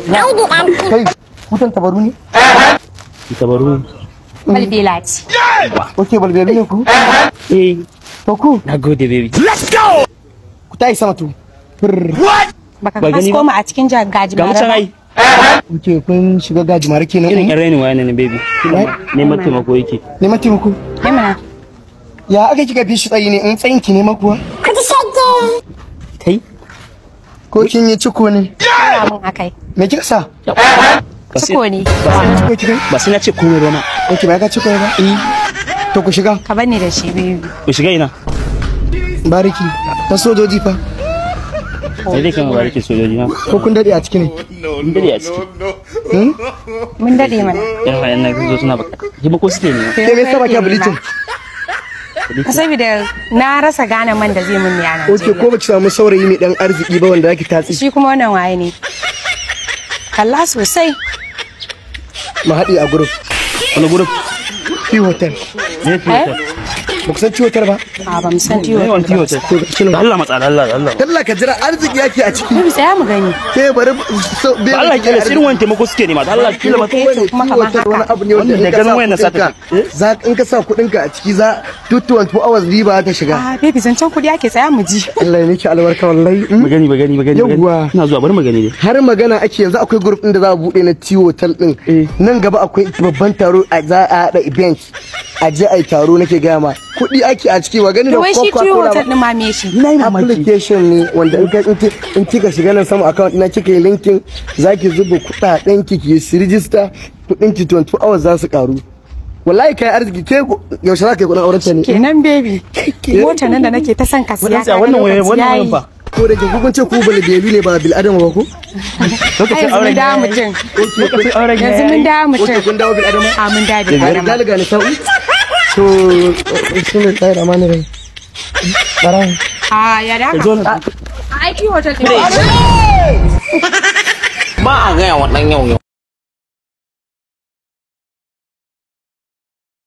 Kai, hutan tabaru ne? Tabaru. Balbela ce. Ok, balbela ne ku? Eh. To ku? Na gode baby. Let's go! Ku tayi sama to. What? Baka hasko mu a cikin gajimare. Ga mu can ai. Ok, kun shiga gajimare kenan. Irin yan rainin waya ne baby. Neman taimako yake. Neman taimako? Nemana. Ya aka kika fi shi tsayi ne in tsayin ki ne makuwa? Ku ji shege. Kai? Ko kin yi ciko ne? Ina mun akai. Me kika sa? Ciko ne. Ciko kika? Ba sai na ce komai ba ma. Ok, ba ka ciko ba? Eh. To ku shiga. Ka bani da shi baby. Ku shiga ina? Bariki. Ta sojoji fa. Sai dai kan bariki sojoji na. Ko kun dade a ciki ne? Mun dade a ciki. Mun dade mana. Yan wayan nan zo suna baka. Taimako suke ne. Ke me yasa baki bleaching? Saboda na rasa gane man da zai mun yana. Ok, ko baki samu saurayi mai dan arziki ba wanda zaki tatsi. Shi kuma wannan waye ne? Kalla sosai. Mu haɗi a group. Wani group? Tea hotel. Ne tea hotel? Ba ku san tea hotel ba? A ba mu san tea hotel. To Allah matsa Allah Allah. Allah ka jira arziki yake a ciki. Mu tsaya mu gani. Ke bari Allah kila irin wani taimako suke nema. Allah kila ba kuma kamar haka. Wani abu ne wanda da ganin wayan sata. Za in ka sa kuɗin ka a ciki za 24 hours riba ta shiga. Ah baby zancen kuɗi ake tsaya mu ji. Allah ya miki albarka wallahi. Mu gani mu gani mu gani. Yawwa. Ina zuwa bari mu gani dai. Har magana ake yanzu akwai group din da za a bude na tea hotel din. Nan gaba akwai babban taro za a haɗa event. A je a yi taro nake gaya ma. Kuɗi ake a ciki wa gani da Coca-Cola. Wai shi din ma me shi? Application ne wanda in kika shiga nan sama account ina kika yi linkin zaki zuba kuɗaɗen ki ki register kuɗin ki 24 hours za su karu. Wallahi kai arziki ke yaushe za ka yi kuɗin auren ta ne? Kenan baby. Mota nan da nake ta son ka siya. Wannan wayan fa. Ko da ke kun ce ku balbelu ne ba bil adama ba ko? Lokacin auren da mutum. Lokacin auren yanzu mun da mutum. Kun dawo bil adama? A mun da bil adama. Galiga ne sa'u. To bismillahir rahmanir rahim. Baran. A ya da haka. Aiki hotel. Ba a gaya wa ɗan yau yau.